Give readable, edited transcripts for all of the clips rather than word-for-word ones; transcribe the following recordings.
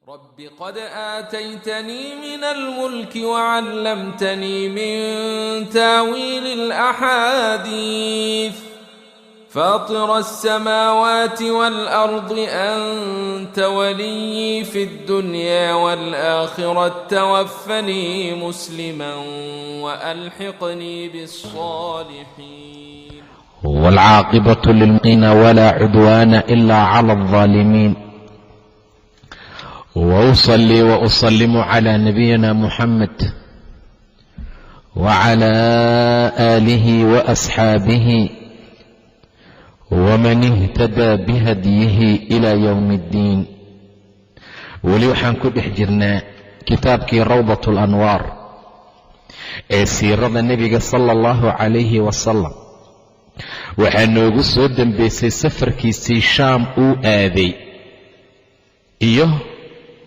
رب قد آتيتني من الملك وعلمتني من تاويل الأحاديث فاطر السماوات والأرض أنت وليي في الدنيا والآخرة توفني مسلما وألحقني بالصالحين. والعاقبة للمتقين ولا عدوان إلا على الظالمين، وأصلي وأسلم على نبينا محمد وعلى آله وأصحابه ومن اهتدى بهديه إلى يوم الدين. Weli waxaan ku dhex jirnaa kitaabkii Rawdat Alanwaar ee siirada nebiga sala allahu calayhi wasalam. Waxaa noogu soo dembeysay safarkiisii Shaam uu aaday iyo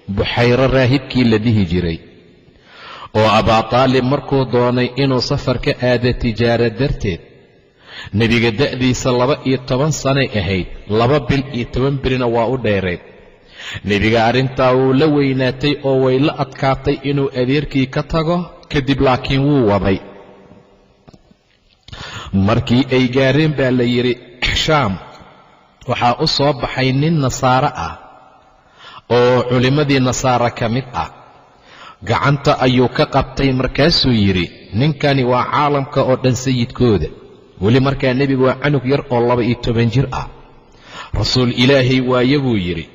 Buxayro raahibkii la dhihi jiray, oo Abaa Taalib markuu doonay inuu safar ka aado tijaaro darteed. Nebiga da'diisa 12 sanay ahayd, 2 bil iyo 10 berina waa u dheereed. Nebiga arrintaa wuu la weynaatay oo way la adkaatay inuu adeerkii ka tago kadib, laakiin wuu waday. Markii ay gaareen baa la yidhi Shaam, waxaa u soo baxay nin Nasaare ah oo culimmadii Nasaare ka mid ah. Gacanta ayuu ka qabtay, markaasuu yidhi, "Ninkani waa caalamka oo dhan sayidkooda." Weli markaa nebigu waa canug yar oo 12 jir ah. "Rasuul Ilaahay waaye," buu yidhi,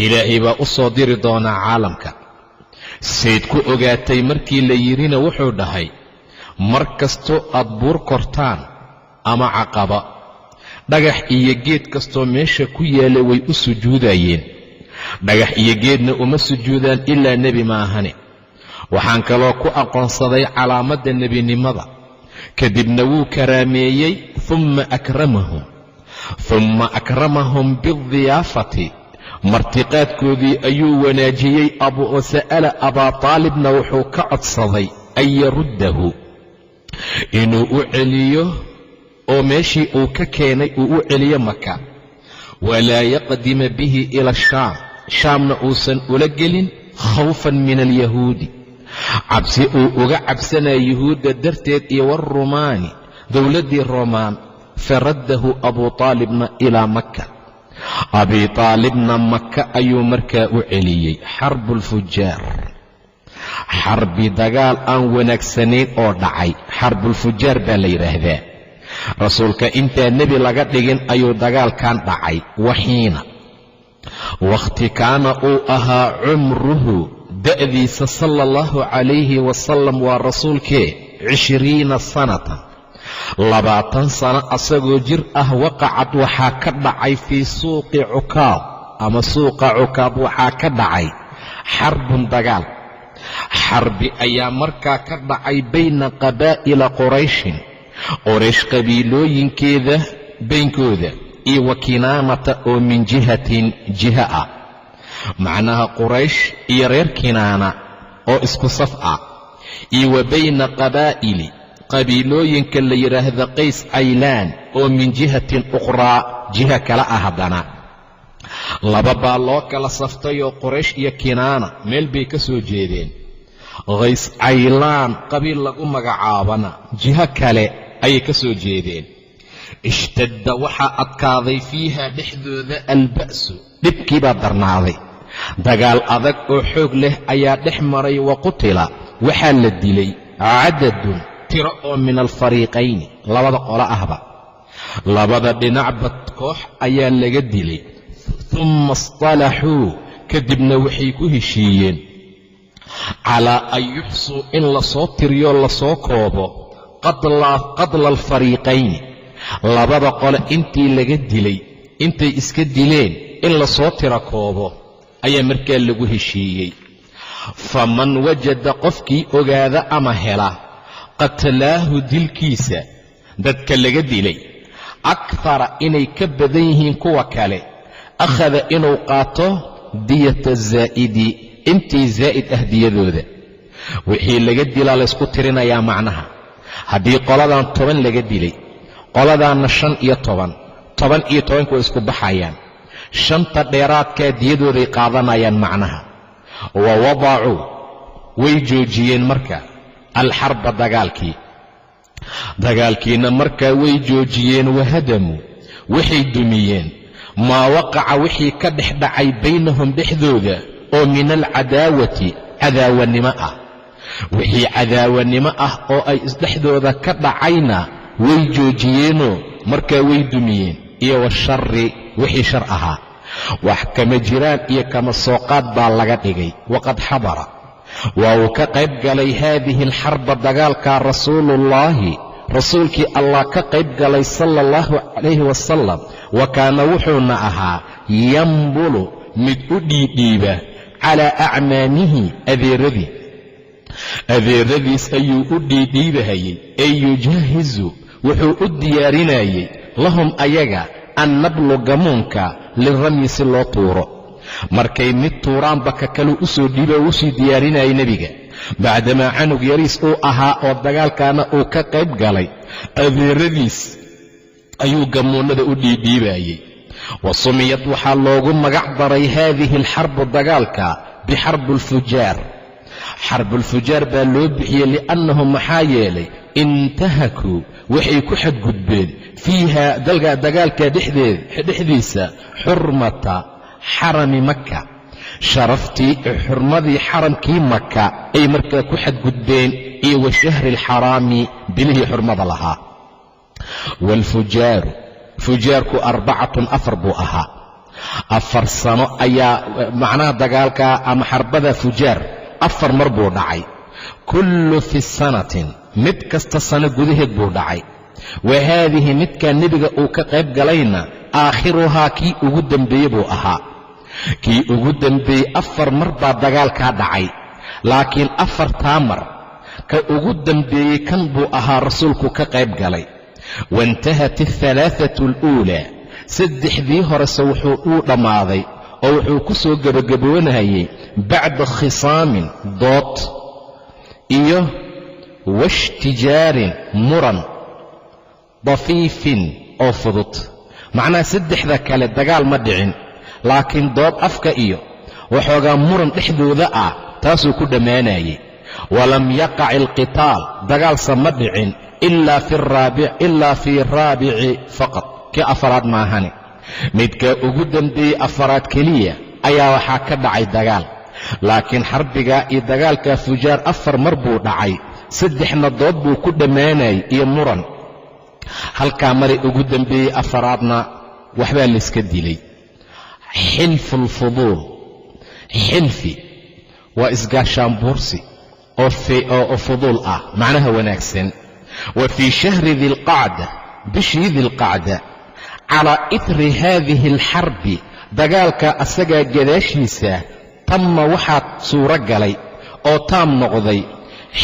"Ilaahay baa u soo diri doonaa caalamka." "Sayd ku ogaatay?" markii la yidhina, wuxuu dhahay, "Mar kastoo aad buur kortaan ama caqaba, dhagax iyo geed kastoo meesha ku yaalla way u sujuudayeen. Dhagax iyo geedna uma sujuudaan ilaa nebi maahane. Waxaan kaloo ku aqoonsaday calaamadda nebinimada." Kadibna wuu karaameeyey. Humma akramahum bidiyaafati, martiqaadkoodii ayuu wanaajiyey. Sa'ala Abaa Taalibna, wuxuu ka codsaday an yaruddahu, inuu u celiyo oo meeshii uu ka keenay uu u celiyo Maka, walaa yaqdima bihi ila Shaam, Shaamna uusan ula gelin, khawfan min alyahuudi, cabsi uu uga cabsanaya Yuhuudda darteed iyo warumaani, dowladdii Roomaan. Faraddahu Abuu Taalibna ilaa Maka. Abi Taalibna Maka ayuu markaa u celiyey. Xarbu alfujaar, xarbi dagaal aan wanaagsanayn oo dhacay, xarbulfujaar baa la yidhaahdaa. Rasuulka intaa nebi laga dhigin ayuu dagaalkan dhacay. Waxiina wakhti kaana uu ahaa cumruhu, da'diisa sala allahu calayhi wasalam, waa rasuulkee, 20 sanatan, 20 sano asagoo jir ah, waqacad waxaa ka dhacay fii suuqi Cukaad ama suuqa Cukaad waxaa ka dhacay xarbun, dagaal xarbi ayaa markaa ka dhacay bayna qabaa'ila Qurayshin, Qoraysh qabiilooyinkeeda baynkooda, iyo wa Kinaanata oo min jihatin, jiha ah, macnaha Quraysh iyo reer Kinaana oo isku saf ah, iyo wa bayna qabaa'ili, qabiilooyinka la yidhaahda Qays Caylaan oo min jihatin ukhraa, jiha kale ah. Haddana laba baa loo kala saftayoo Quraysh iyo Kinaana meel bay ka soo jeedeen, Qays Caylaan qabiil lagu magacaabana jiho kale ayay ka soo jeedeen. Ishtadda, waxaa adkaaday, fiiha, dhexdooda, alba'su, dhibkii baa darnaaday. Dagaal adag oo xoog leh ayaa dhex maray. Wa qutila, waxaa la dilay, cadadun, tiro oo min alfariiqayni, labada qolo ahba, labada dhinacba koox ayaa laga dilay. Humma istalaxuu, kadibna waxay ku heshiiyeen, calaa an yuxsuu, in lasoo tiriyo, lasoo koobo, qatla alfariiqayni, labada qole intii laga dilay, intay iska dileen in lasoo tiro koobo ayaa markaa lagu heshiiyey. Faman wajada, qofkii ogaada ama hela, qatlaahu, dilkiisa, dadka laga dilay, akhara, inay ka badan yihiin kuwa kale, akhada, inuu qaato, diyata zaa'idi, intii zaa'id ah diyadooda. Wixii laga dilaa laysku tirinayaa, macnaha haddii qoladan 10 laga dilay, qoladaanna 15, 10 iyo 10-ka way isku baxayaan, shanta dheeraadkaa diyadooday qaadanayaan macnaha. Wa wadacuu, way joojiyeen marka, alxarba, dagaalkii. Dagaalkiina markaa way joojiyeen. Wahadamuu, waxay dumiyeen, maa waqaca, wixii ka dhex dhacay, baynahum, dhexdooda, oo min alcadaawati, cadaawanimo ah. Wixii cadaawanimo ah oo ay isdhexdooda ka dhacayna way joojiyeenoo markaa way dumiyeen, iyo washari, wixii shar ahaa, wax kama jiraan iyo kama soo qaad baa laga dhigay. Waqad xadara, waa uu ka qayb galay, haadihi alxarba, dagaalkaa, rasuuluullaahi, rasuulkii Allah ka qayb galay, sala allahu calayhi wasalam. Wa kaana, wuxuuna ahaa, yambulu, mid u dhiidhiiba, calaa acmaamihi, adeeradii. Adeeradiis ayuu u dhiidhiibahayey, ee yujaahizu, wuxuu u diyaarinayey, lahum, ayaga, annablu, gamuunka, liramyi, si loo tuuro. Markay mid tuuraanba ka kaluu u soo dhiiba, u sii diyaarinayay nebiga, bacdamaa canug yariis uu ahaa oo dagaalkaana uu ka qayb galay. Adeeradiis ayuu gamuunnada u dhiidhiibayey. Wa sumiyad, waxaa loogu magac daray, haadihi alxarbu, dagaalka, bixarbi alfujaar. Xarbulfujaar baa loo bixiyey, li'annahu, maxaa yeelay, intahakuu, waxay ku xadgudbeen, fiiha, dagaalka dhexdiisa, xurmata xarami Maka, sharaftii, xurmadii xaramkii Maka ay markaa ku xadgudbeen, iyo wa shahri alxaraami, bilihii xurmada lahaa. Waalfujaaru, fujaarku, arbacatun, afar buu ahaa. 4 sano ayaa macnaha dagaalka ama xarbada fujaar afar mar buu dhacay. Kullu fi sanatin, mid kasta sano gudaheed buu dhacay. Wa haadihi, midkaa nebiga uu ka qayb galayna, aakhiruhaa, kii ugu dembeeye buu ahaa. Kii ugu dembeeyey. Afar mar baa dagaalkaa dhacay, laakiin afartaa mar ka ugu dembeeyey kan buu ahaa rasuulku ka qayb galay. Waintahat alhalaathatu aluulaa, saddexdii horese wuxuu uu dhammaaday oo wuxuu ku soo gebagaboonayay, bacda khisaamin, dood, iyo washtijaarin, muran, dafiifin, oo fudud. Macnaha saddexda kale dagaal ma dhicin, laakiin dood afka iyo waxoogaa muran dhexdooda ah taasuu ku dhammaanayay. Walam yaqac alqitaal, dagaalsa ma dhicin, ilaa fii raabici faqad, kii afaraad maahane. Midka ugu dembeeyey, afaraad keliya ayaa waxaa ka dhacay dagaal. Laakiin xarbigaa iyo dagaalka fujaar afar mar buu dhacay, saddexna dood buu ku dhammaanayay iyo muran. Halkaa maray ugu dembeeyey afaraadna waxbaa layska dilay. Xilfulfuduul, xilfi waa isgaashaanbuursi oo fuduul ah, macnaha wanaagsan. Wa fii shahri dilqacda, bishii Dilqacda, calaa ithri haadihi alxarbi, dagaalka asagaa gadaashiisa, tamma, waxaa suuro galay oo taam noqday,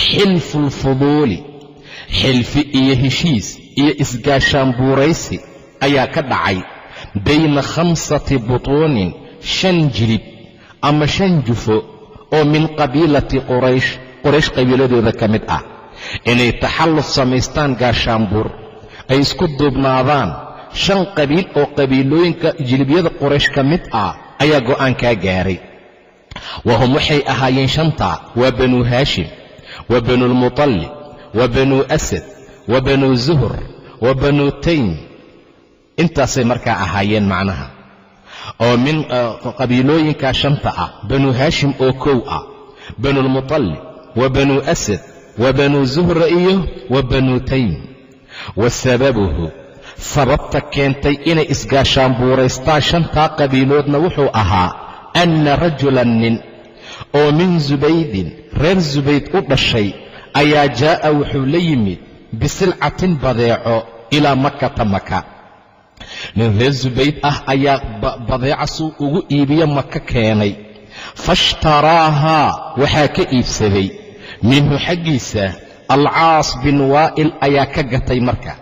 xilfulfuduuli, xilfi iyo heshiis iyo isgaashaanbuuraysi ayaa ka dhacay, bayna khamsati butuunin, shan jilib ama shan jufo oo, min qabiilati Quraysh, Quraysh qabiiladooda ka mid ah. Inay taxalluf samaystaan, gaashaanbuur ay isku duubnaadaan, shan qabiil oo qabiilooyinka jilibyada Quraysh ka mid ah ayaa go'aankaa gaaray. Wahum, waxay ahaayeen shanta, waa Banuu Haashim, wa Banuulmutalib, wa Banuu Asad, wa Banuu Zuhr, wa Banuu Taym. Intaasay markaa ahaayeen, macnaha oo min qabiilooyinkaa shanta ah: Banuu Haashim oo kow ah, Banuulmutalib, wa Banuu Asad, wa Banuu Zuhra iyo wa Banuu Taym. Wa sababuhu, sababta keentay inay isgaashaanbuuraystaan shantaa qabiiloodna wuxuu ahaa, anna rajulan, nin oo, min Zubaydin, reer Zubayd u dhashay, ayaa, jaa'a, wuxuu la yimid, bisilcatin, badeeco, ilaa Makata, Maka. Nin reer Zubayd ah ayaa badeeca suu ugu iibiyo Maka keenay. Fashtaraahaa, waxaa ka iibsaday, minhu, xaggiisa, Alcaas bin Waa'il ayaa ka gatay. Marka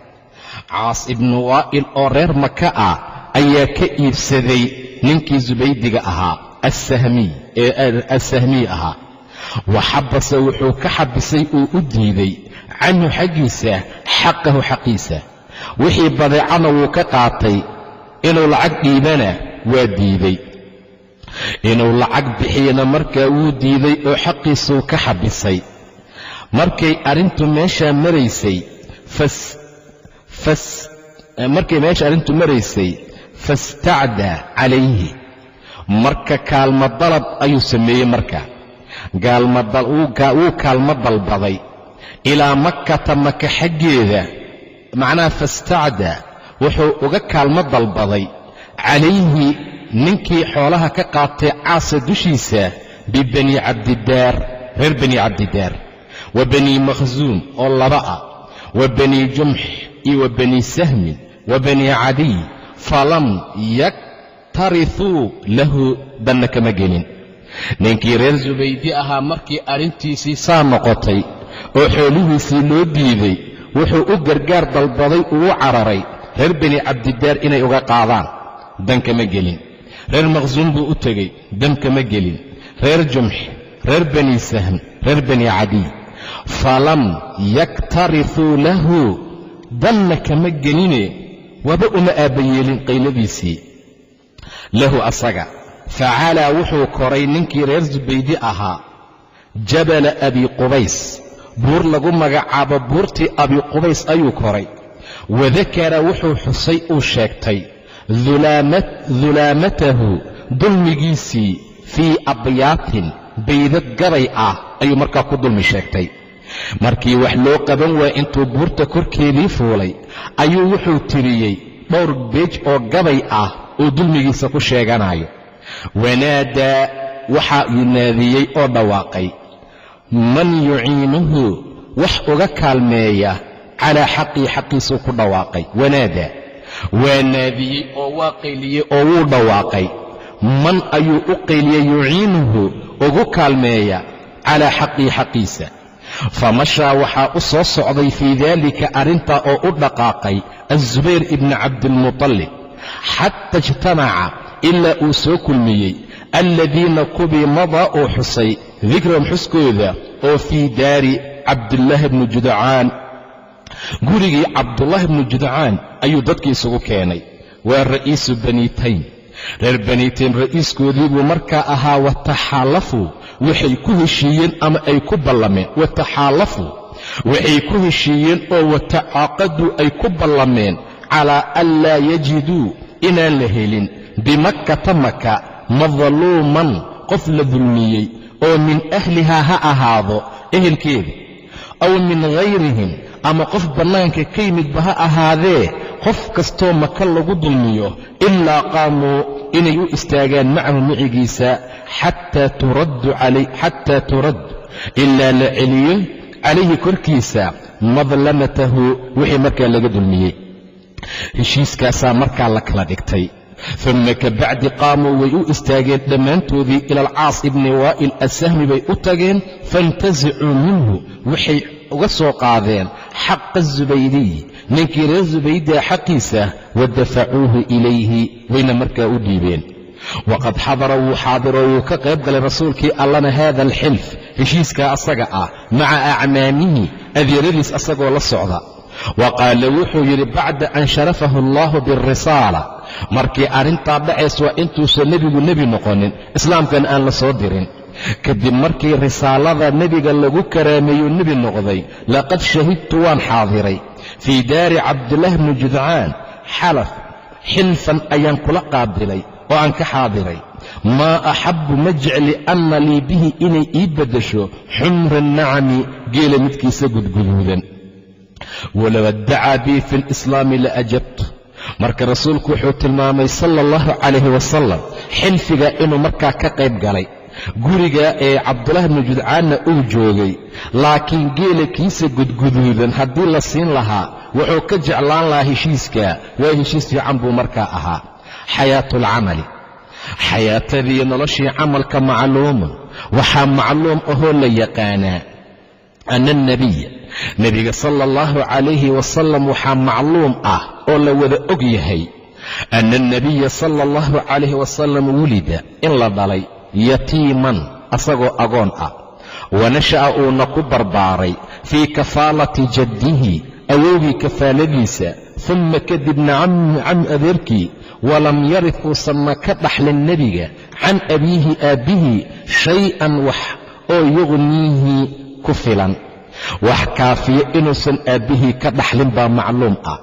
Caas ibnu Waa'il oo reer Maka ah ayaa ka iibsaday ninkii Zubaydiga ahaa, assahmiy ee assahmiy ahaa. Waxabase, wuxuu ka xabisay uu u diiday, canhu, xaggiisa, xaqahu, xaqiisa. Wixii badeecana wuu ka qaatay, inuu lacag dhiibana waa diiday. Inuu lacag bixiyana markaa wuu diiday oo xaqiisuu ka xabisay. Markay arrintu meeshaa maraysay, markay meesha arrintu maraysay, fastacdaa calayhi, marka kaalmo dalab ayuu sameeyey. Marka wuu kaalmo dalbaday ilaa Makkata, Maka xaggeeda. Macnaha fastacdaa, wuxuu uga kaalmo dalbaday calayhi, ninkii xoolaha ka qaatay Caasa dushiisa, bibani Cabdidaar, reer Bani Cabdidaar, wa Bani Makhsuum oo laba ah, wa Bani Jumx iyo wa Bani Sahmin wa Bani Cadiy. Falam yaktarithuu lahu, danna kama gelin. Ninkii reer Subaydi ahaa markii arrintiisii saa noqotay oo xoolihiisii loo diiday, wuxuu u gargaar dalbaday, uu cararay reer Bani Cabdidaar inay uga qaadaan, dan kama gelin. Reer Maqsuum buu u tegey, dan kama gelin. Reer Jumx, reer Bani Sahm, reer Bani Cadiy, falam yaktarithuu lahu, danna kama geline, waba uma aabbayeelin qayladiisii lahu asaga. Facalaa, wuxuu koray ninkii reer Subaydi ahaa jabala Abi Qubays, buur lagu magacaabo buurtii Abi Qubays ayuu koray. Wadakara, wuxuu xusay, uu sheegtay dulaamatahu, dulmigiisii, fii abyaatin, baydad gabay ah ayuu markaa ku dulmi sheegtay. Markii wax loo qaban waaya, intuu buurta korkeedii fuulay ayuu wuxuu tiriyey dhowr beej oo gabay ah oo dulmigiisa ku sheeganayo. Wanaadaa, waxaa yunaadiyey oo dhawaaqay, man yuciinuhu, wax uga kaalmeeya, calaa xaqii, xaqiisuu ku dhawaaqay. Wanaadaa, waa naadiyey oo waa qayliyey oo wuu dhawaaqay. Man ayuu u qayliyey? Yuciinuhu, ugu kaalmeeya, calaa xaqii, xaqiisa. Famashaa, waxaa u soo socday, fii daalika, arrintaa oo u dhaqaaqay, Azubayr ibni Cabdilmutalib, xata ijtamaca, ilaa uu soo kulmiyey, aladiina, kubii, madaa, uu xusay, dikrahum, xuskooda, oo fii daari Cabdillaahi bni Judcaan, gurigii Cabdullaahi bni Judcaan ayuu dadkii isugu keenay. Waa ra'iisu Bani Taym, reer Bani Taym ra'iiskoodii buu markaa ahaa. Wataxaalafuu, waxay ku heshiiyeen ama ay ku ballameen, wataxaalafuu, waxay ku heshiiyeen oo watacaaqaduu, ay ku ballameen, calaa an laa yajiduu, inaan la helin, bimakkata, Maka, madluuman, qof la dulmiyey oo min ahlihaa ha ahaado ehelkeeda, aw min ghayrihim, ama qof bannaanka ka yimidba ha ahaadee, qof kastoo Maka lagu dulmiyo, ilaa qaamuu, inay u istaagaan macahu, micigiisa, xataa turad, ilaa la celiyo, calayhi, korkiisa, madlamatahu, wixii markaa laga dulmiyey. Heshiiskaasaa markaa la kala dhigtay. Uma kabacdi qaamuu, way u istaageen dhammaantoodii, ila Alcaas ibni Waa'il Asahmi bay u tageen. Faintasacuu minhu, waxay uga soo qaadeen xaqa Zubaydiy, ninkii reer Zubaydaa xaqiisa, wa dafacuuhu ilayhi, wayna markaa u dhiibeen. Waqad xadara, wuu xaadiro, wuu ka qayb galay rasuulkii Allana haada alxilf, heshiiskaa asaga ah, maca acmaamihi, adeeradiis asagoo la socda. Wa qaala, wuxuu yidhi, bacda an sharafahu allahu bialrisaala, markii arrintaa dhacays waa intuusan nebigu nebi noqonin, islaamkana aan la soo dirin, kadib markii risaalada nebiga lagu karaameeyuu nebi noqday: laqad shahidtu, waan xaadiray, fii daari Cabdillaahi bni Judcaan xalaf, xilfan ayaan kula qaabilay oo aan ka xaadiray. Maa axabbu, ma jecli, anna lii bihi, inay ii beddesho, xumra nacami, geela midkiisa gudguduudan. Walow addacaa bii fi lislaami la ajabtu. Marka rasuulku wuxuu tilmaamay, sala allahu calayhi wasalam, xilfiga inuu markaa ka qayb galay, guriga ee Cabdulaahi bnu Judcaanna uu joogay, laakiin geela kiisa gudguduudan haddii la siin lahaa wuxuu ka jeclaan lahaa heshiiska, waa heshiis fiican buu markaa ahaa. Xayaatu alcamali, xayaatadii, noloshii camalka. Macluumun, waxaa macluum ahoo la yaqaanaa, ana alnabiya, nebiga sala allahu calayhi wasalam, waxaa macluum ah oo la wada og yahay, ana alnabiya sala allahu calayhi wasalam wulida, in la dhalay, yatiiman, asagoo agoon ah, wanasha'a, uuna ku barbaaray, fii kafaalati jaddihi, awowgii kafaaladiisa. Uma kadibna cammu adeerkii, walam yarif uusanna ka dhaxlin nebiga can abiihi aabbihii shay-an wax oo yuqniihi ku filan, wax kaafiya inuusan aabbihii ka dhaxlin baa macluum ah.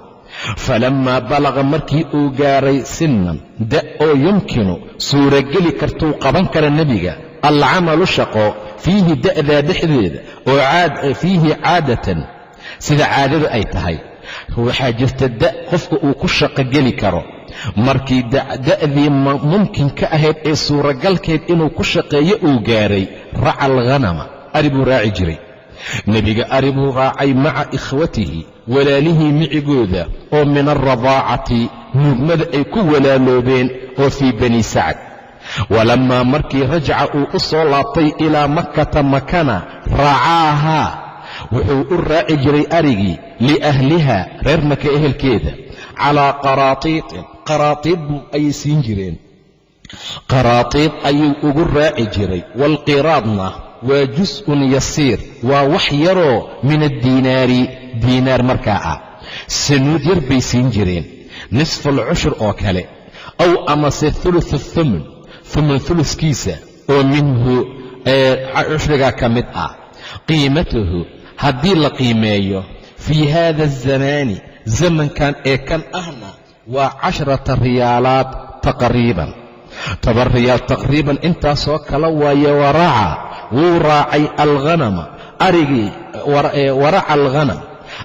Falammaa balaqa markii uu gaaray sinan da' oo yumkinu suurageli kartuu qaban kara nebiga alcamalu shaqo fiihi da'daa dhexdeeda oo fiihi caadatan sida caadadu ay tahay. Waxaa jirta da' qofka uu ku shaqo geli karo. Markii da'dii mumkin ka ahayd ee suuragalkeed inuu ku shaqeeyo uu gaaray, raca alghanama, ari buu raaci jiray nebiga. Ari buu raacay maca ikhwatihi, walaalihii micigooda oo min alradaacati, nuugmada ay ku walaaloobeen oo fii Bani Sacad. Walammaa markii rajaca uu u soo laabtay ilaa Makkata, Makana, racaahaa, wuxuu u raaci jiray arigii liahliha, reer Maka ehelkeeda, calaa qaraatiitin, qaraatiid buu ayay siin jireen, qaraatiid ayuu ugu raaci jiray. Waalqiraadna waa jus-un yasiir, waa wax yaroo min addiinaari, diinaar markaa ah, sanuud yar bay siin jireen, nisfu alcushur oo kale, aw amase thuluthu thumun, thumun thuluskiisa oo minhu cushrigaa ka mid ah. Qiimatuhu haddii la qiimeeyo fii haada azamaani, zamankan ee kan ahna, waa 10 riyaalaat taqriiban, 10 riyaal taqriiban intaasoo kala waaye. Waraca, wuu raacay alghanama arigii, waraca alghanam,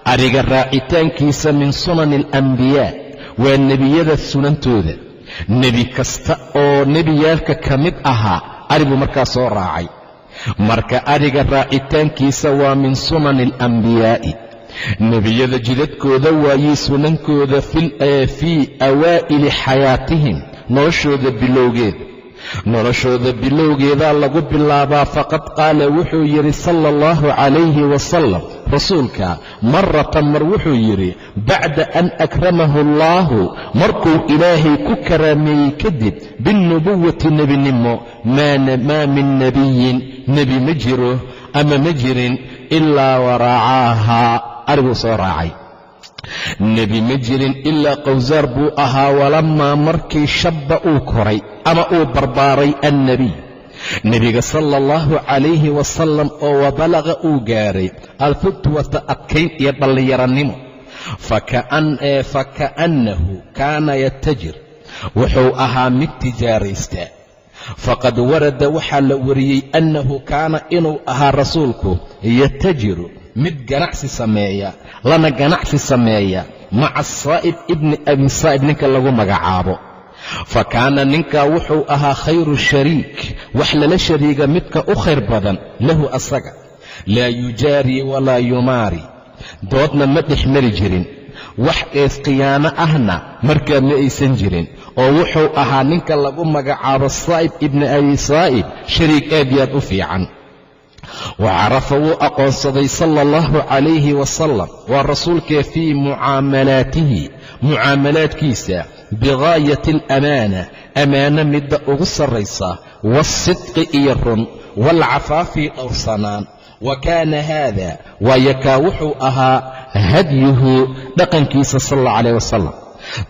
ariga raacitaankiisa min sunani alambiyaa, waa nebiyada sunantooda. Nebi kasta oo nebiyaalka ka mid ahaa ari buu markaa soo raacay. Marka ariga raacitaankiisa waa min sunani alambiyaa'i, nebiyada jidadkooda waayey, sunankooda, fii awaa'ili xayaatihim, noloshooda bilowgeeda, noloshooda bilowgeedaa lagu bilaabaa. Faqad qaala, wuxuu yidhi sala allahu calayhi wasalam rasuulka maratan mar, wuxuu yidhi bacda an akramahu allaahu, markuu Ilaahay ku karaameeyey kadib, binnubuwati, nebinimo, maa min nebiyin, nebi ma jiro ama ma jirin, ilaa waracaahaa, ariguu soo raacay. Nebi ma jirin ilaa qowsaar buu ahaa. Walamaa markii shabba, uu koray ama uu barbaaray annebiy, nebiga sala allahu calayhi wasalam, oo wabalaqa uu gaaray alfutwata, adkayn iyo dhallinyaranimo, faka'annahu kaana yatajir, wuxuu ahaa mid tijaaraysta. Faqad warada, waxaa la wariyey, annahu kaana, inuu ahaa rasuulku yatajiru, mid ganacsi sameeya, lana ganacsi sameeya maca Saa'ib ibni Abi Saa'ib ninka lagu magacaabo. Fa kaana, ninkaa wuxuu ahaa khayru shariik, wax lala shariiga midka u khayr badan lahu asaga. Laa yujaarii walaa yumaari, doodna ma dhex mari jirin, wax ees khiyaano ahna markaa ma aysan jirin, oo wuxuu ahaa ninka lagu magacaabo Saa'ib ibni Abi Saa'ib shariik aad iyo aad u fiican. Wa carafa, wuu aqoonsaday sala allahu calayhi wasalam, waa rasuulkee, fii mucaamalaatihi, mucaamalaadkiisa, bigaayati alamaana, ammaano midda ugu sarraysa, waasidqi, iyo run, waalcafaafi, dhowrsanaan. Wa kaana haada, waayo kaa wuxuu ahaa hadyuhu, dhaqankiisa sal allahu calayh wasalam.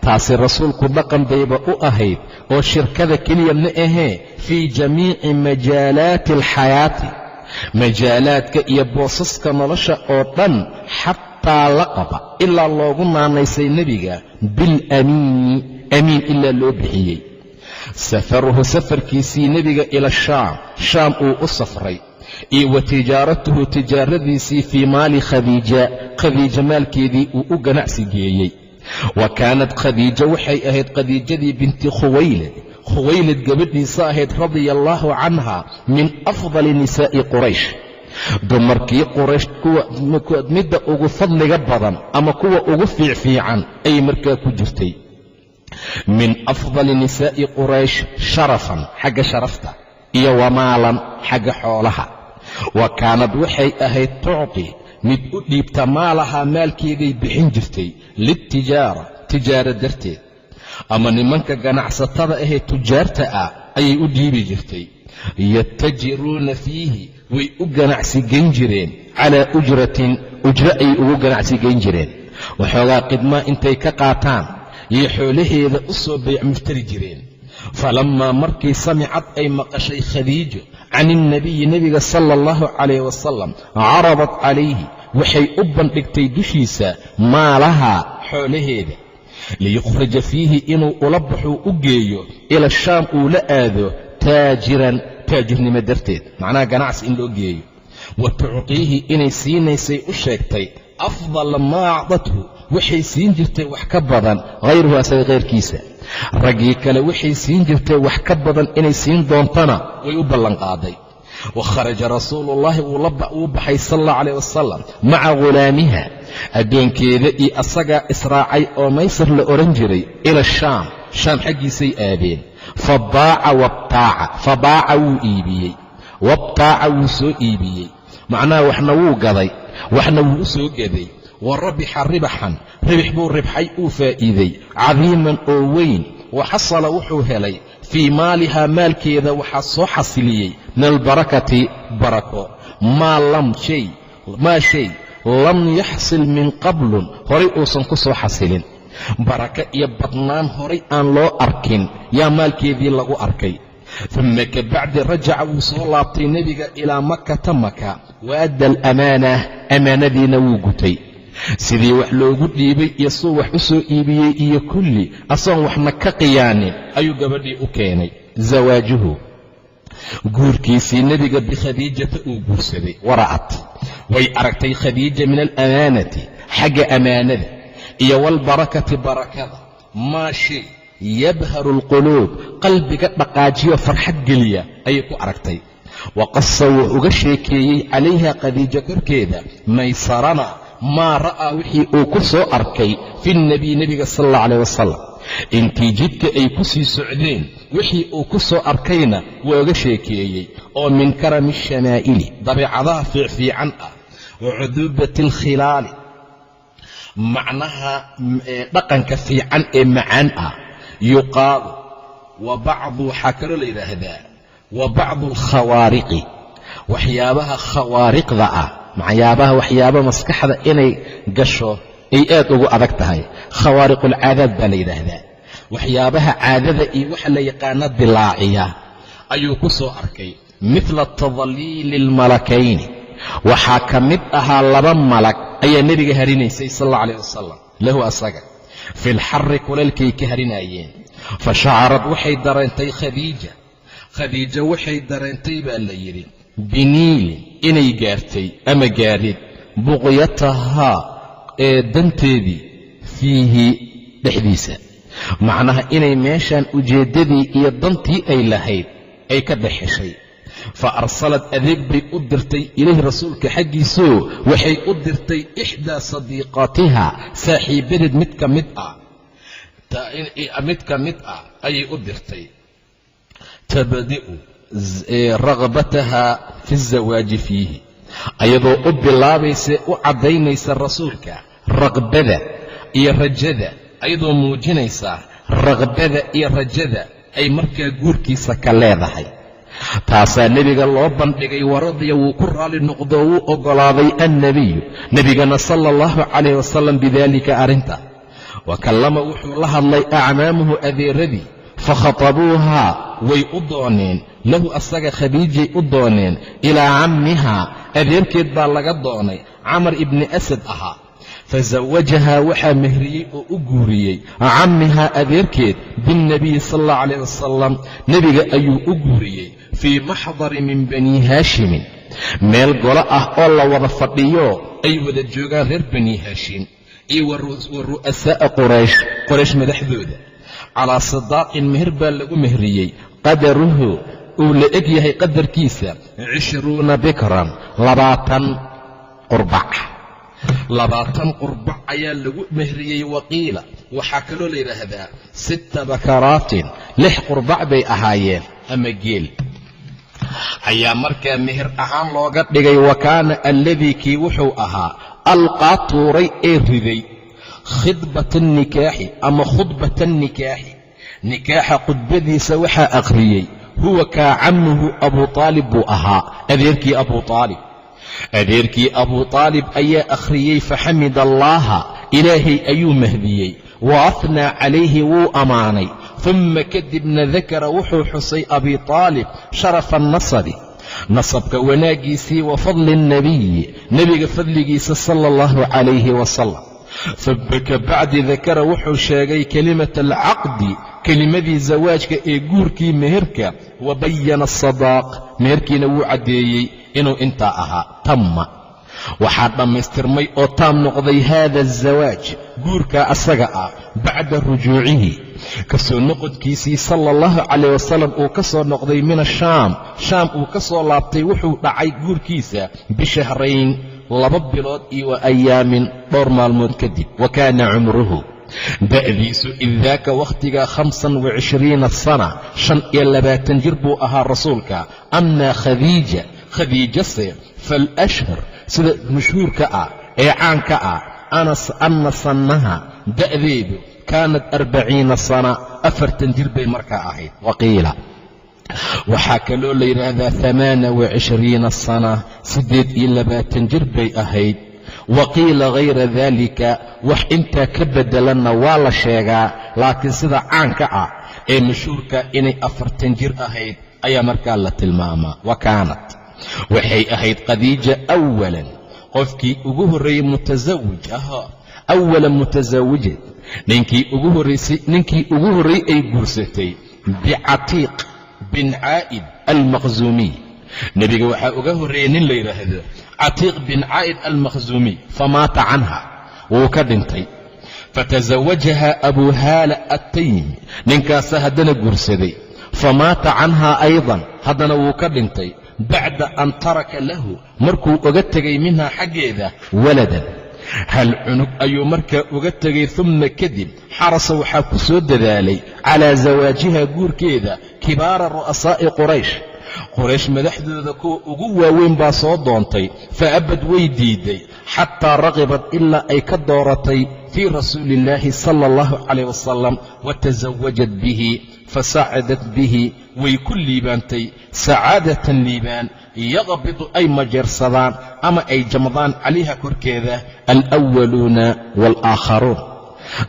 Taasi rasuulku dhaqan bayba u ahayd, oo shirkada keliya ma ahee, fii jamiici majaalaati alxayaati, majaalaadka iyo boosaska nolosha oo dhan, xataa laqaba, ilaa loogu naanaysay nebiga bilamiini, amiin ilaa loo bixiyey. Safaruhu, safarkiisii nebiga ila Shaam, Shaam uu u safray, iyo wa tijaaratuhu, tijaaradiisii, fii maali Khadiija, Khadiija maalkeedii uu u ganacsi geeyey. Wa kaanat Khadiija, waxay ahayd Khadiijadii binti Khuwaylid, Khuwaylid gabadhiisa ahayd, radia allaahu canha, min afdali nisaa'i Quraysh, dumarkii Quraysh kuwa midda ugu fadliga badan ama kuwa ugu fiicfiican ayay markaa ku jirtay. Min afdali nisaa'i Quraysh sharafan, xagga sharafta, iyo wamaalan, xagga xoolaha. Wa kaanad, waxay ahayd tucti, mid u dhiibta, maalahaa, maalkeeday bixin jirtay, liltijaara, tijaaro darteed, ama nimanka ganacsatada ahee tujaarta ah ayay u dhiibi jirtay. Yatajiruuna fiihi, way u ganacsi geyn jireen, calaa ujratin, ujro ayay ugu ganacsi geyn jireen. Waxoogaa qidmaa intay ka qaataan iyo xoolaheeda u soo bayc mushtari jireen. Falammaa markii samicad ay maqashay Khadiijo can ilnabiyi nebiga sala allahu calayh wasalam, caradat calayhi waxay u bandhigtay dushiisa maalahaa xoolaheeda, liyukhrija fiihi inuu ula baxuu u geeyo ila Shaam uu la aado taajiran taajirnimo darteed, macnaha ganacsi in loo geeyo. Wa tuctiihi inay siinaysay u sheegtay afdala maa acdathu waxay siin jirtay wax ka badan hayruhu asaga khayrkiisa. Raggii kale waxay siin jirtay wax ka badan inay siin doontana way u ballanqaaday. Wa kharaja rasuuluullaahi wuu baxay sala allahu calayh wasalam maca ghulaamiha addoonkeeda iyo asagaa israacay oo Maysar la odhan jiray ila Shaam. Shaam xaggiisay aadeen. Fa baaca wabtaaca, fa baaca wuu iibiyey, wabtaaca wuu soo iibiyey, macnaha waxna wuu gaday waxna wuu u soo gaday. Wa rabixa ribaxan, ribix buu ribxay uu faa'iiday cadiiman oo weyn. Wa xasala wuxuu helay fii maalihaa maalkeeda waxaa soo xasiliyey min albarakati barako maa lam shay maa shay lam yaxsil min qablun horay uusan ku soo xasilin. Barako iyo badnaan horay aan loo arkin yaa maalkeedii lagu arkay. Uma kabacdi rajaca wuu soo laabtay nebiga ilaa Makata Maka, wa adda alamaana amaanadiina wuu gutay. Sidii wax loogu dhiibay iyo suu wax u soo iibiyey iyo kulli asoon waxna ka qiyaanin ayuu gabadhii u keenay. Zawaajuhu guurkiisii nebiga bikhadiijata uu guursaday. Wara'at way aragtay Khadiija min alamaanati xagga amaanada iyo waalbarakati barakada maa shay yabharu alquluub qalbiga dhaqaajiyo farxad geliya ayay ku aragtay. Wa qasa wuu uga sheekeeyey calayha Khadiija korkeeda Maysarana maa ra'aa wixii uu ku soo arkay fi nnebiy nebiga sala allah calayh wasalam. Intii jidka ay ku sii socdeen wixii uu ku soo arkayna waa uga sheekeeyey oo min karami ashamaa'ili dabeecadaha fiicfiican ah, wa cuduubati alkhilaali macnaha dhaqanka fiican ee macaan ah. Yuqaalu wa bacdu waxaa kaloo la yidhaahdaa wa bacdu alkhawaariqi waxyaabaha khawaariqda ah, waxyaabaha waxyaaba maskaxda inay gasho ay aad ugu adag tahay, khawaariqulcaadaad baa la yidhaahdaa. Waxyaabaha caadada iyo waxa la yaqaano dilaaciya ayuu ku soo arkay. Mithla tadliili almalakayni waxaa ka mid ahaa laba malag ayaa nebiga harinaysay sal alla calayh wasalam lahu asaga fi lxarri kulaylkay ka harinaayeen. Fa shacarad waxay dareentay Khadiija, Khadiijo waxay dareentay baa la yidhi biniilin inay gaartay ama gaarid buqyatahaa ee danteedii fiihi dhexdiisa, macnaha inay meeshaan ujeeddadii iyo dantii ay lahayd ay ka dhex heshay. Fa arsalad adeeg bay u dirtay ilayhi rasuulka xaggiisoo waxay u dirtay ixdaa sadiiqaatiha saaxiibadeed mid ka mid ah mid ka mid ah ayay u dirtay, tabdi'u ragbataha fi azawaaji fiihi ayadoo u bilaabaysa u caddaynaysa rasuulka raqbada iyo rajada, ayadoo muujinaysa raqbada iyo rajada ay markaa guurkiisa ka leedahay. Taasaa nebiga loo bandhigay. Waradiya wuu ku raali noqdoo wuu oggolaaday annebiyu nebigana sala allahu calayh wasalam bidaalika arrinta. Wa kallama wuxuu la hadlay acmaamuhu adeeradii, fakhatabuuhaa way u dooneen lahu asaga Khadiijay u dooneen ilaa cammihaa adeerkeed baa laga doonay Camar ibni Asad ahaa. Fasawajahaa waxaa mehriyey oo u guuriyey cammihaa adeerkeed binnebiyi sala allahu calayh wasalam nebiga ayuu u guuriyey fii maxdari min bani Haashimin meel golo ah oo la wada fadhiyo ay wada joogaan reer Bani Haashim iyo wa ru'asaa'a Quraysh, Qoraysh madaxdooda. Calaa sidaaqin meher baa lagu mehriyey qadaruhu uu la eg yahay qadarkiisa 20 bikran 20 qurbac, 20 qurbac ayaa lagu mehriyey. Waqiila waxaa kaloo la yidhaahdaa sitta bakaraatin 6 qurbac bay ahaayeen ama geel ayaa markaa meher ahaan looga dhigay. Wa kaana alladii kii wuxuu ahaa alqaa tuuray ee riday khidbata annikaaxi ama khudbata annikaaxi nikaaxa khudbadiisa waxaa akhriyey huwa kaa cammuhu Abuu Taalib buu ahaa adeerkii Abuu Taalib, adeerkii Abuu Taalib ayaa akhriyey. Faxamida allaaha Ilaahay ayuu mahdiyey. Wa ahnaa calayhi, wuu ammaanay. Uma kadibna dakara, wuxuu xusay Abi Taalib sharafa annasabi, nasabka wanaaggiisii, wa fadli alnabiyi, nebiga fadligiisa, sala allahu calayhi wasalam. Uma kabacdi dakara, wuxuu sheegay kelimata alcaqdi, kelimadii zawaajka ee guurkii, meherka. Wa bayana asadaaq, meherkiina wuu caddeeyey inuu intaa ahaa. Tamma, waxaa dhammaystirmay oo taam noqday haada azawaaj, guurkaa asaga ah, bacda rujuucihi, ka soo noqodkiisii, sala allahu calayh wasalam, uu ka soo noqday min ashaam, Shaam uu ka soo laabtay. Wuxuu dhacay guurkiisa bishahrayn, 2 bilood iyo wa ayaamin, dhowr maalmood kadib. Wa kaana cumruhu, da'diisu, id daaka, wakhtigaa, 25 sana, 25 jir buu ahaa rasuulka. Amaa Khadiija, Khadiijase, falashhar, sida mashhuurka ah ee caanka ah, anna sannaha, da'deedu, kaanat 40 sana, 40 jir bay markaa ahayd. Waqiila, waxaa kaloo la yidhaahdaa 28 sana, 28 jir bay ahayd. Waqiila hayra daalika, wax intaa ka beddelanna waa la sheegaa, laakiin sida caanka ah ee mashhuurka inay 40 jir ahayd ayaa markaa la tilmaamaa. Wa kaanat, waxay ahayd Khadiija awalan, qofkii ugu horreeyey, mutasawij ahaa, awala mutasawijin, ninkii ugu horraysay, ninkii ugu horreeyey ay guursatay, bicatiiq bin Caa'id Almaqsuumiy. Nebiga waxaa uga horreeyey nin la yidhaahdo Catiiq bin Caa'id Almakhsuumiy. Famaata canha, wuu ka dhintay. Fatasawajaha Abu Haala Attaymi, ninkaasa haddana guursaday. Famaata canhaa aydan, haddana wuu ka dhintay, bacda an taraka lahu, markuu uga tegay, minhaa, xaggeeda, waladan, hal cunug ayuu markaa uga tegay. Uma kadib xarasa, waxaa ku soo dadaalay, calaa zawaajiha, guurkeeda, kibaara ru'asaa'i Quraysh, Quraysh madaxdooda kuwa ugu waaweyn baa soo doontay. Fa abad, way diiday, xataa raqibat, ilaa ay ka dooratay fii rasuuli illaahi sala allahu calayh wasalam. Wa tasawajat bihi, fasacadat bihi, way ku liibaantay, sacaadatan, liibaan, yaqbidu, ay majeersadaan ama ay jamdaan, calayha, korkeeda, alwaluuna waalaaakharuun,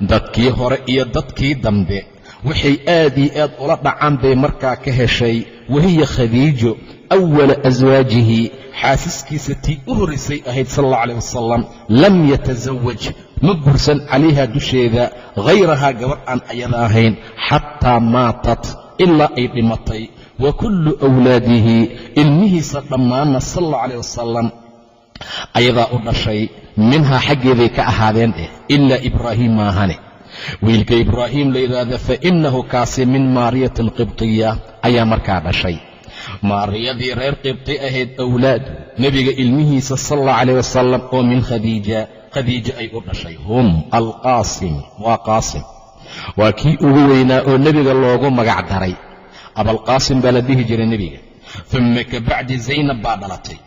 dadkii hore iyo dadkii dambe waxay aad iyo aad ula dhacaan bay markaa ka heshay. Wahiya Khadiijo awala aswaajihi, xaasiskiisa tii u horraysay ahayd, sal allah calayh wasalam. Lam yatasawaj, ma guursan, calayha, dusheeda, hayrahaa, gabar aan ayada ahayn, xataa maatat, ilaa ay dhimatay. Wa kullu awlaadihi, ilmihiisa dhammaanna, sal allah calayh wasalam, ayadaa u dhashay, minhaa, xaggeeday ka ahaadeen ilaa Ibraahim maahane. Wiilka Ibraahim la yidhaahda, fa innahu, kaasi, min Maariyati Alqibtiya ayaa markaa dhashay, Maariyadii reer Qibti ahayd. Awlaadu, nebiga ilmihiisa, sal allah calayh wasalam, oo min Khadiija, Khadiija ay u dhashay, hum Alqaasim, waa Qaasim, waa kii ugu weynaa oo nebiga loogu magac daray, Abalqaasim baa la dhihi jiray nebiga. Uma kabacdi Zaynab baa dhalatay,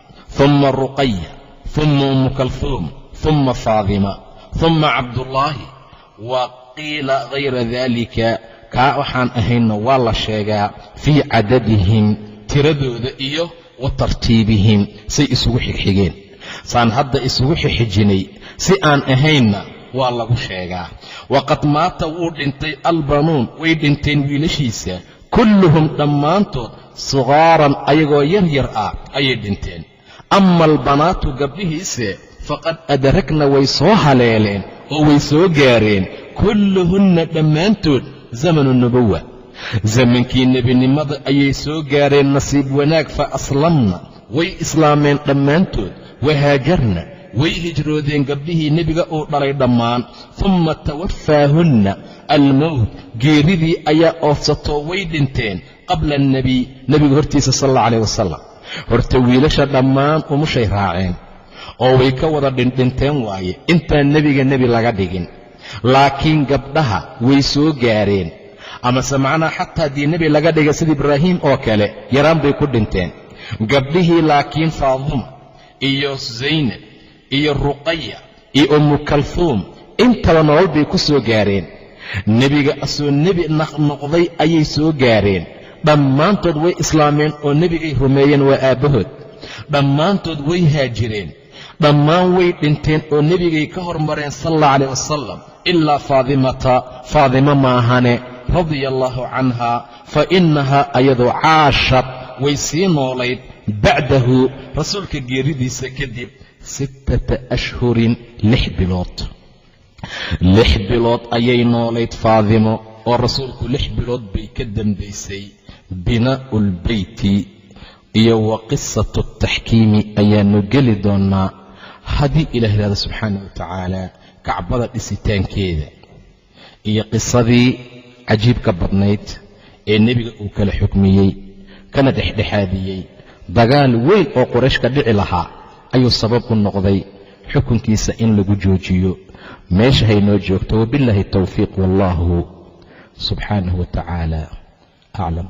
uma Ruqaya, uma Umu Kalhuum, uma Faadima, uma Cabdullaahi. Wa qiila hayra daalika, kaa waxaan ahaynna waa la sheegaa, fii cadadihim, tiradooda, iyo wa tartiibihim, say isugu xigxigeen. Saan hadda isugu xixijinay si aan ahaynna waa lagu sheegaa. Waqad maata, wuu dhintay, albanuun, way dhinteen wiilashiisa, kulluhum, dhammaantood, sugaaran, ayagoo yar yar ah ayay dhinteen. Ama albanaatu, gabdhihiise, faqad adragna, way soo haleeleen oo way soo gaareen, kulluhunna, dhammaantood, zamanu nubuwa, zamankii nebinimada ayay soo gaareen, nasiib wanaag. Fa aslamna, way islaameen dhammaantood. Wahaajarna, way hijroodeen gabdhihii nebiga uu dhalay dhammaan. Humma tawaffaahunna almowt, geeridii ayaa oofsatoo way dhinteen, qabla alnebiy, nebiga hortiisa, sal alla calayh wasalam. Horta wiilasha dhammaan umushay raaceen oo way ka wada dhindhinteen waaye intaan nebiga nebi laga dhigin, laakiin gabdhaha way soo gaareen, amase macnaha xataa haddii nebi laga dhiga sida Ibraahiim oo kale, yaraan bay ku dhinteen gabdhihii. Laakiin Faaduma iyo Zaynab iyo Ruqaya iyo Umu Kalhuum intaba nolol bay ku soo gaareen. Nebiga asoo nebi noqday ayay soo gaareen. Dhammaantood way islaameen oo nebigay rumeeyeen, waa aabbahood. Dhammaantood way haajireen. Dhammaan way dhinteen oo nebigay ka hormareen sal allah calayh wasalam, ilaa Faadimata, Faadimo maahane, radia allaahu canha, fa innahaa ayadoo caashad way sii noolayd bacdahu, rasuulka geeridiisa kadib, 6 ashhurin, 6 bilood. 6 bilood ayay noolayd Faadimo, oo rasuulku 6 bilood bay ka dambaysay. Binaa'u lbeyti iyo wa qisatu taxkiimi ayaanu geli doonaa haddii Ilah yidhahdo subxaana wa tacaala. Kacbada dhisitaankeeda iyo qisadii cajiibka badnayd ee nebiga uu kala xukmiyey kana dhexdhexaadiyey dagaal weyn oo Quraysh ka dhici lahaa ayuu sabab u noqday xukunkiisa in lagu joojiyo. Meesha haynoo joogto. Wabillaahi towfiiq, wallaahu subxaanahu wa tacaala aclam.